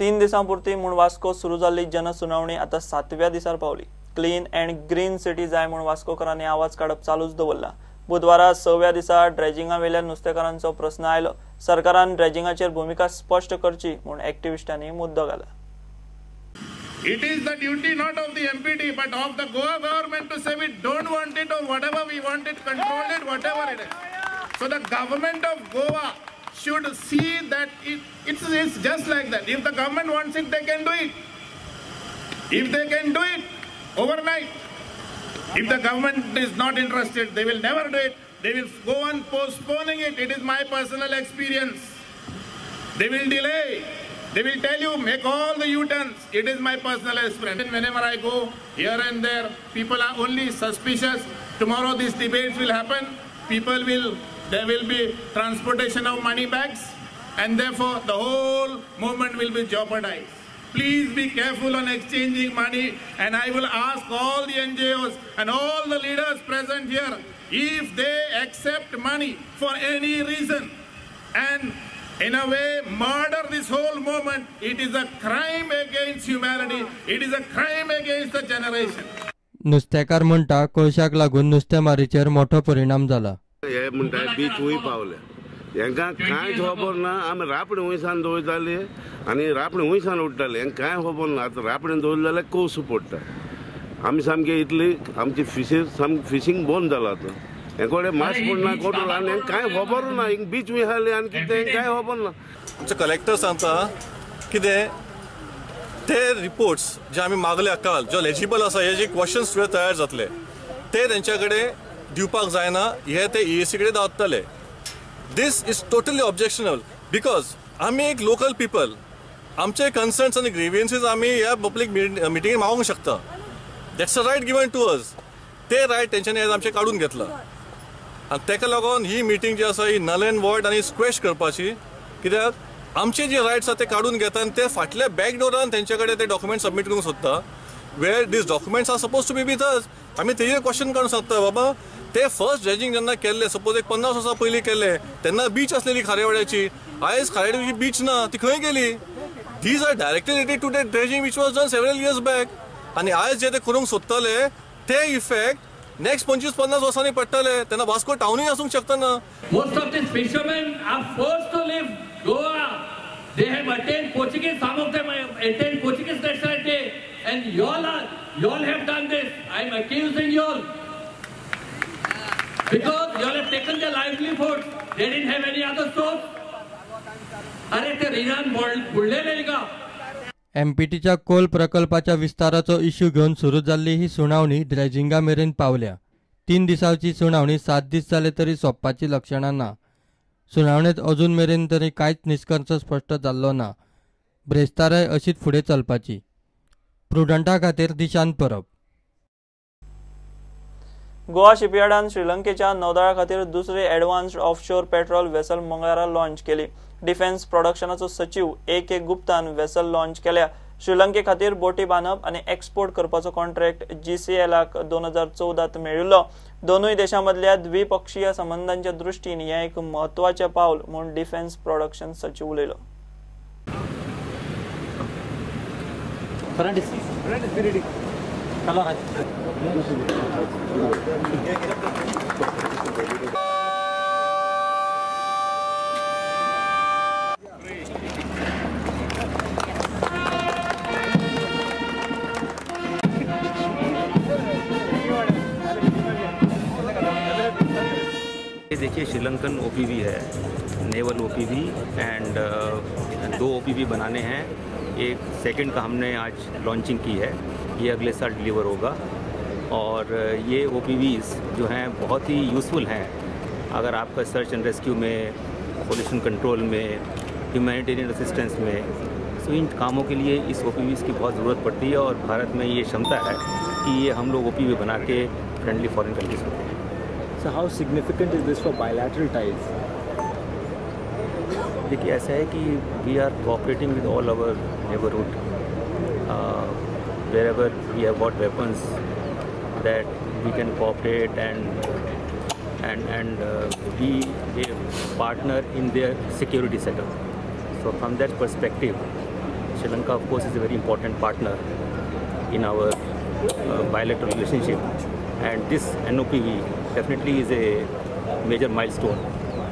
3 दिसां पुरती म्हूण वास्को सुरू जाल्ली जनसुनावणी आतां 7व्या दिसार पावली. क्लीन अँड ग्रीन सिटी जाय म्हूण वास्कोकरांनी आवाज काडप चालूच दवरला. बुधवारा 6व्या दिसा ड्रेजिंगा वेल्या नुस्तेकारांचो प्रस्न आयलो. सरकारान ड्रेजिंगाचेर भुमिका स्पश्ट करची म्हूण एक्टिविस्टांनी मुद्दो घाला. It is the duty not of the MPD but of the Goa government to say we don't want it or whatever we want it, control it, whatever it is. So the government of Goa should see that it's just like that. If the government wants it, they can do it. If they can do it overnight. If the government is not interested, they will never do it. They will go on postponing it. It is my personal experience. They will delay. They will tell you, make all the U-turns. It is my personal experience. And whenever I go here and there, people are only suspicious. Tomorrow these debates will happen. There will be transportation of money bags, and therefore the whole movement will be jeopardized. Please be careful on exchanging money, and I will ask all the NGOs and all the leaders present here, if they accept money for any reason and in a way murder this whole movement, it is a crime against humanity, it is a crime against the generation. नुस्तेकार म्हणटा कोळशाक लागून नुस्तेमारीचेर मोठो परिणाम जाला. हे म्हणटा beach वयर पावले, हेंकां कांयच खबर ना. आमी रापणी वयसान दवरताले आनी रापणी वयसान उडटाले, हेंकां कांय खबर ना. आतां रापणी दवरले जाल्यार कोस पडटा. आमी सामकी इतली आमची फिशीर सामकी फिशींग बंद जाला. आतां हें कडेन मास पडना कोटोल आनी हेंकां कांय खबर ना. हिंग बीच वयर आसली आनी कितें हेंकां कांय खबर ना. आमचे कलेक्टर सांगता कितें ते रिपोर्ट्स जे आमी मागल्या काल जे लेजिबल आसा, हे जे क्वेश्चन्स तुवें तयार जातले ते तेंच्या कडेन दिवपाक जायना, हे ते EAC कडेन धाडटले. This is totally objectionable because आमी एक लोकल पिपल, आमचे कन्सर्न्स आनी ग्रिवियन्सीज आमी ह्या पब्लीक मिटिंगेन मागूंक शकता. That's a right given to us. ते रायट तेंच्यांनी आयज आमचें काडून घेतलां आनी तेका लागून ही मिटींग जी आसा ही नल एंड वॉयड आनी स्क्वेश करपाची, कित्याक आमचे जे रायट्स आसा ते काडून घेता आनी ते फाटल्या बॅक डोरान तेंचे कडेन ते डॉक्युमेंट सबमीट करूंक सोदता, where these documents are suppose to be with us. आमी तेजेर क्वेश्चन काडूंक शकता, बाबा ते फर्स्ट ड्रेजिंग जेन्ना केल्ले, सपोज एक 50 वर्सां पयलीं केल्ले, तेन्ना बीच आसलेली खारेवाड्याची. आयज खारेवाड्याची बीच ना, ती खंय गेली? These are directly related to that dredging which was done several years back. आनी आयज जे ते करूंक सोदतले ते इफेक्ट नेक्स्ट 25-50 वर्सांनी पडटले, तेन्ना वास्को टावनूय आसूंक शकता ना. Most of these fishermen are forced to leave Goa. They have attained Portuguese, some of them have attained Portuguese nationality, and y'all have done this. I am accusing y'all because y'all have taken their livelihood. They didn't have any other source. अरे ते रिणान बुडलेले का? एमपीटीच्या कोल प्रकल्पाच्या विस्ताराचो issue घेवन सुरू जाल्ली ही सुनावणी ड्रेजिंगा मेरेन पावल्या. 3 दिसांची सुनावणी 7 दीस जाले तरी सोंपपाची लक्षणां ना. सुनावणेत अजून मेरेन तरी कांयच निश्कर्श स्पश्ट जाल्लो ना. ब्रेस्ताराय अशीच फुडें चलपाची. प्रुडंटा खातीर दिशांत परब. गोवा शिपयार्डान श्रीलंकेच्या नौदळा खातीर दुसरी एडवान्स्ड ऑफशोर पेट्रोल वेसल मंगळारा लॉन्च केली. डिफेन्स प्रोडक्शनाचो सचीव AK गुप्तान वेसल लॉन्च केल्या. श्रीलंके खातीर बोटी बांदप आनी एक्सपोर्ट करपाचो कॉन्ट्रॅक्ट GCLाक 2014 मेळिल्लो. दोनूय देशां मदल्या द्विपक्षीय संबंधांच्या दृश्टीन हें एक म्हत्वाचें पावल म्हूण डिफेन्स प्रोडक्शन सचीव उलयलो. देखिए, श्रीलंकन OPV है, नेवल OPV and 2 OPV बनाने हैं. एक सेकंड का हमने आज लॉन्चिंग की है, ये अगले साल डिलीवर होगा. और ये OPVs जो हैं बहुत ही यूज़फुल हैं अगर आपका सर्च एंड रेस्क्यू में, पोल्यूशन कंट्रोल में, ह्यूमैनिटेरियन असिस्टेंस में. सो इन कामों के लिए इस OPVs की बहुत ज़रूरत पड़ती है और भारत में ये क्षमता है कि ये हम लोग OPV बना के फ्रेंडली फॉरेन कंट्रीज होते हैं. So how significant is this for bilateral ties? देखिए, ऐसा है कि we are cooperating with all our neighbourhood. Wherever we have got weapons that we can cooperate and be a partner in their security setup. So from that perspective, Sri Lanka of course is a very important partner in our bilateral relationship, and this NOPV definitely is a major milestone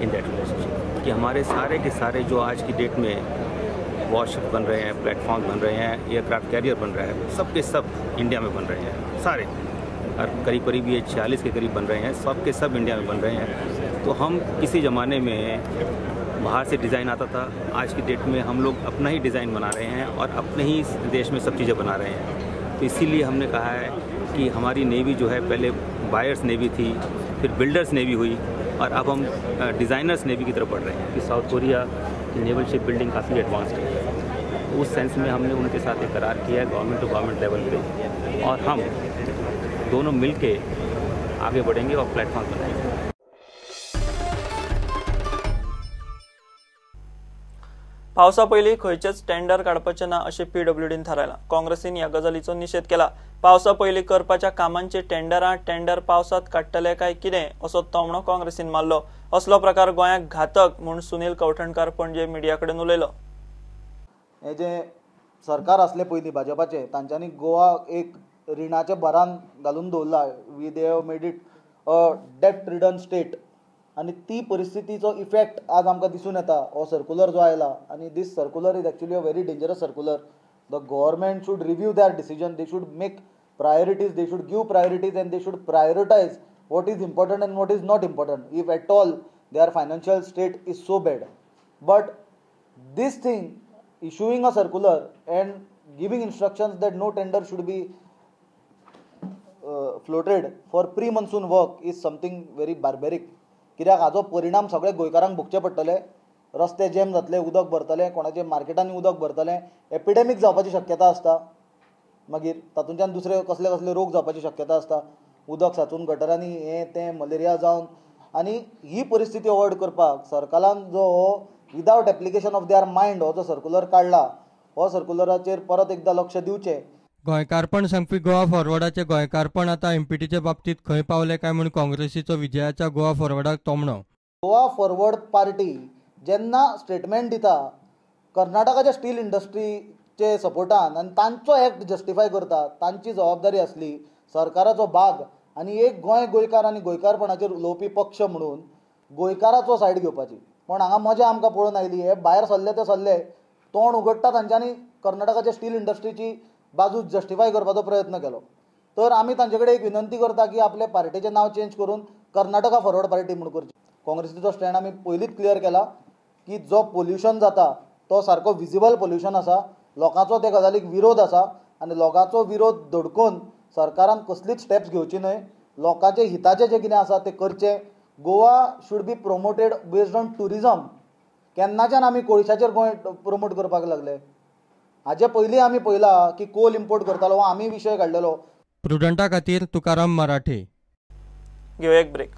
in that relationship. कि हमारे सारे K सारे जो आज की date में worship बन रहे हैं, प्लेटफॉर्म बन रहे हैं, एयरक्राफ्ट कैरियर बन रहा है, सब के सब इंडिया में बन रहे हैं सारे, और करीब करीब ये 46 के करीब बन रहे हैं, सब के सब इंडिया में बन रहे हैं। तो हम किसी ज़माने में बाहर से डिज़ाइन आता था, आज की डेट में हम लोग अपना ही डिज़ाइन बना रहे हैं और अपने ही देश में सब चीज़ें बना रहे हैं। तो इसीलिए हमने कहा है कि हमारी नेवी जो है पहले बायर्स नेवी थी, फिर बिल्डर्स नेवी हुई, और अब हम डिज़ाइनर्स नेवी की तरफ बढ़ रहे हैं। कि साउथ कोरिया की नेवल शिप बिल्डिंग काफ़ी एडवांस्ड है, तो उस सेंस में हमने उनके साथ एक करार किया है गवर्नमेंट टू गवर्नमेंट लेवल पे, और हम दोनों मिल के आगे बढ़ेंगे और प्लेटफॉर्म बनाएंगे। पावसा पयलीं खंयचेच टेंडर काडपाचें ना अशें पीडब्ल्यूडीन थारायलां। काँग्रेसीन ह्या गजालीचो निशेध केला। पावसा पयलीं करपाच्या कामांचे टेंडरां टेंडर पावसांत काडटले काय कितें असो तोमणो काँग्रेसीन मारलो। असलो प्रकार गोंयाक घातक म्हूण सुनील कवठणकार पणजे मिडिया कडेन उलयलो। हे जे सरकार आसले पयलीं भाजपाचे, तांच्यांनी गोवा एक रिणाच्या भरान घालून दवरला। We they have made it a debt ridden state, आनी ती परिस्थितीचो इफेक्ट आज आमकां दिसून येता। हो सर्कुलर जो आयला, आनी this circular is actually a very dangerous circular. The government should review their decision, they should make priorities, they should give priorities and they should prioritise what is important and what is not important, if at all their financial state is so bad. But this thing, issuing a circular and giving instructions that no tender should be floated for pre-monsoon work is something very barbaric. कित्याक हाजो परिणाम सगळे गोंयकारांक भोगचे पडटले। रस्ते jam जातले, उदक भरतले, कोणाचे मार्केटांनी उदक भरतले, एपिडेमीक जावपाची शक्यता आसता। मागीर तातूंतल्यान दुसरे कसले कसले रोग जावपाची शक्यता आसता, उदक साचून गटरांनी हें तें मलेरिया जावन। आनी ही परिस्थिती अवॉयड करपाक सरकारान जो हो without application of their mind हो जो सर्कुलर काडला, हो सर्कुलराचेर परत एकदां लक्ष दिवचें। गोंयकारपण सांगपी गोवा फॉरवर्डाचे गोंयकारपण आतां एमपीटीचे बाबतींत खंय पावले काय म्हूण काँग्रेसीचो विजयाच्या गोवा फॉरवर्डाक तोमणो। गोवा फॉरवर्ड पार्टी जेन्ना स्टेटमेंट दिता कर्नाटकाच्या स्टील इंडस्ट्रीचे सपोर्टान आनी तांचो एक्ट जस्टिफाय करता, तांची जबाबदारी आसली सरकाराचो भाग आनी एक गोंय गोंयकार आनी गोंयकारपणाचेर उलोवपी पक्ष म्हणून गोंयकाराचो सायड घेवपाची। पण हांगा मजा आमकां पळोवन आयली, हे भायर सरले ते सरले, तोंड उगडटा तांच्यांनी कर्नाटकाच्या स्टील इंडस्ट्रीची बाजू जस्टिफाय करपाचो प्रयत्न केलो। तर आमी तांचे कडेन एक विनंती करता की आपले पार्टीचें नांव चेंज करून कर्नाटका फॉरवर्ड पार्टी म्हूण करची। काँग्रेसीचो स्टँड आमी पयलींच क्लियर केला की जो पोल्युशन जाता तो सारको विजिबल पोल्युशन आसा, लोकांचो ते गजालीक विरोध आसा आनी लोकांचो विरोध धडकोवन सरकारान कसलीच स्टेप्स घेवची न्हय, लोकांचे हिताचें जें कितें आसा तें करचें। Goa should be promoted based on tourism. केन्नाच्यान आमी कोळशाचेर गोंय प्रोमोट करपाक लागले? हाजे पयलीं आमी पळयलां की कोल इम्पोर्ट करतालो, आमी विशय काडलेलो। प्रुडंटा खातीर तुकाराम मराठे। घेवया एक ब्रेक।